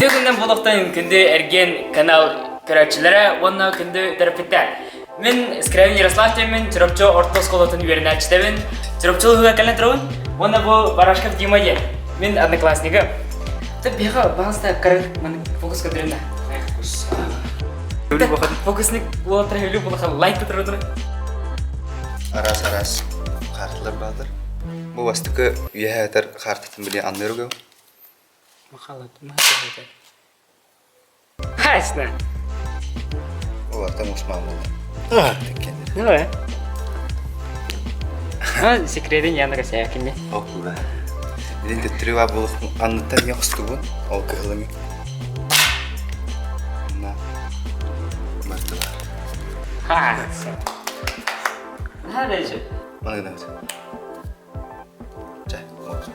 Үтүө күннэн буолуохтан күндү эргиэн канал көрөөччүлэрэ уонна күндү төрөппүттэр. Мин Скрябин Ярослав диэммин, Чурапчы орто оскуолатын үөрэнээччитэбин. Чурапчы улууһугар кэлэн турабын. Уонна бу Барашков Дима диэн. Мин однокласснига. Ты беха баҕаста кырын маны фокус көрдөрүн да. Фокусник уолаттар өлүү булаха лайк тутурудур. Араас араас хаартылар бааллар. Бу бастакы үөһэ этэр хаартатын били анныыр Махалат, махалат. Хасна. Олартан усман буолла. Ну э. А, секретин яна касаякинне. Окула. Билин төттөрү ба булух анныттан я хостубун. Ол кыһылыҥы. На. Бартылар. Ха. Ха дальше. Маны гынабыт. Чэ, вот.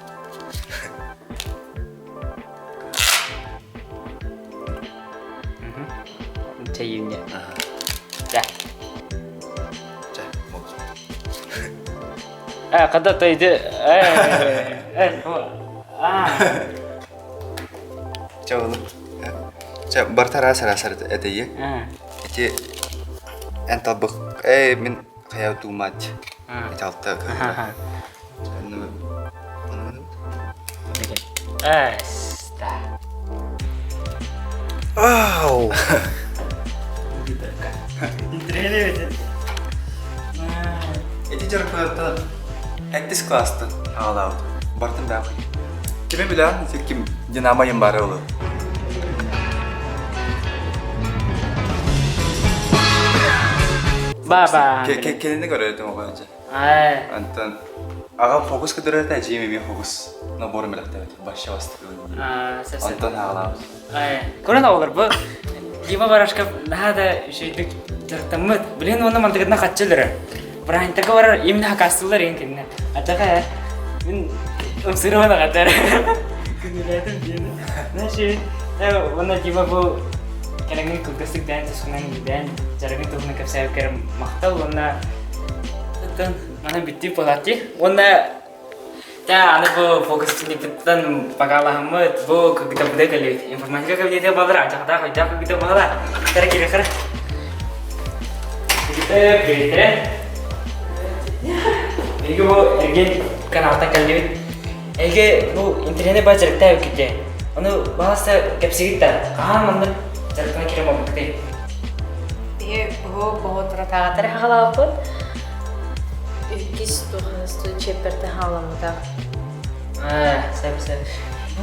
Чэйиинньэ. Чэ. Чэ, вот. А, когда то иди... Э, а. Чэ, ону. Чэ, барта араас араас этэйи. Ити эн талбых, эй, мин хайа туумаат. Ити алта кыһыла. Эста. Ау! Ити дьарыктарыттан эттис класстан хаалаабыт. Бартын баахый. Кими билэҕин ким Динамо бары олу. Баба. Кинини көрөтүм оҕонча. Антон аҕам фокус көтөрөтө эдьиийим эмиэ фокус набор мэлэхтээбит башша бастакы Антон аҕалаабыт. Көрөн оҕолор бу Дима Барашков наһаа да үчүгэйдик дьарыктаммыт. Билигин уонна мантыгытынан хаччы өлөрөр. Бырааһынньыктарга барар именно хакастыыллар иһин кинини. Ачака мин ымсыырабын аҕатар. Күнүүлээтим диэн. Значит, уонна Дима бу кэлэҥҥин кылгастык дээн тускунан дээн дьарыгын туһунан кэпсээбиккэр махтал уонна Оттон манан бүттүү буолааччы. Уонна Та аны бу фокусникпыттан покалаһаммыт бу кыгытабыта кэлбит. Информатика кабинета балар ачахтаах өйдөөх кыгыта баҕала. Тара кире кара. Кыгыта приветтере. Эге бу эрген каналтан кэллибит. Эге бу интернет ба дьарыктаа үккүтэ. Ону баҕаса кэпсигит да. Хаһан маннык дьарыктана кире болбуккутай? Биһи бу боһуотуратааҕатар хаҕалаабыппыт. Иккис туоханыстыы чиэппэртэн хаалламмыта. Аа, сөп сөп.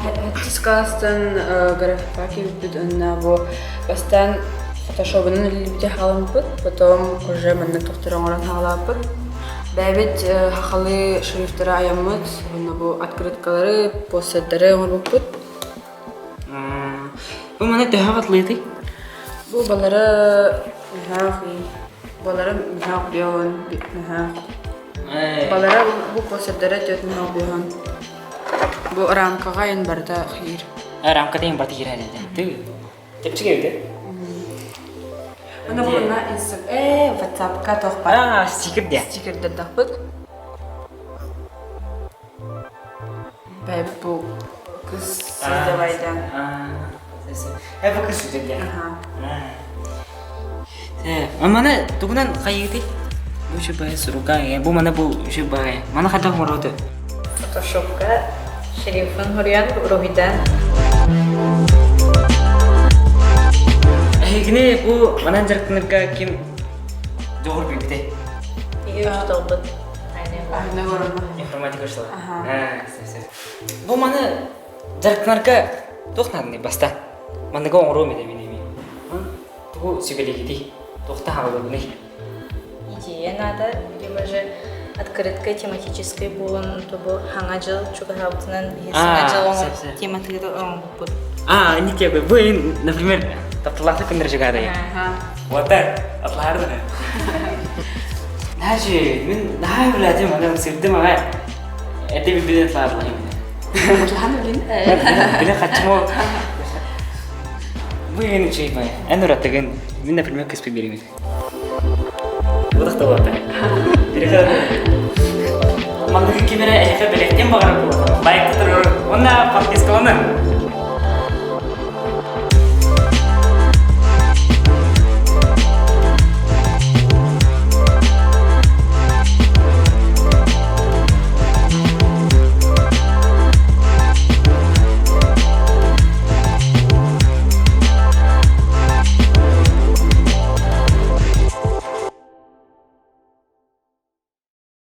Сэттис класстан графика киирбит уонна бу бастаан фотошобунан үлэлиибитэ хаалламмыппыт, потом уже маннык тохтор оҥорон хаалааппыт. Бэйэбит хахалы шрифтары айаммыт, уонна бу открыткалары, постердары оҥорбуппут. Бу маны төһө хатлыытый? Бу балары мыһаах балары мыһаах биоһун мыһаах. Балара бу постердара түөрт мыһаах биоһун. Бу рамкаҕа ин барыта хиир. Рамка деген барыта хиир хәләдә. Чэпчэки эбит. Аны бу на Инстаграм, WhatsApp-ка тохпат. Аа, стикер де. Стикердердахпыт. Бэйэбит бу кыс создавайдан. Э, бу кыс сылдьар. Э, маны тугунан хайыытый? Бу үчү баай суруга, бу маны бу үчү баай. Маны хайдах оҥороду? Фотошопка шрифын хоруйан уруһуйдаан. Эһигини бу манан дьарыктанарга ким дьоҕур билбитэй? Биһиги учууталбыт Информатика учуутала. Бу маны дьарыктанарга туох нааданы баста? Манныга оҥоруом этэ мин эми. Тугу сүбэлиигитий? Туохта хаалабыный? Идея наада, либо же открытка тематическай буолан тобу хаҥа дьыл чугаһаабытынан саҥа дьыл тематыгар оҥорбуппут. А, не тебе. Вы, например, тапталаахта күннэр жыгаадайа. Вот так, атлаһардына. Даже мин наһаа билэтим, аны сирдим аҕай. Это билбит атлаһарлаһым. Атлаһан билин. Биле хачмо. Вы эн үчүй Эн уратыгын. Мин, например, кыспы беремин. Удах табата. Манныгы кимэрэ эһэхэ бэлэхтиэн баҕарар буолла. Лайк тутурur. Онна подпискаланын.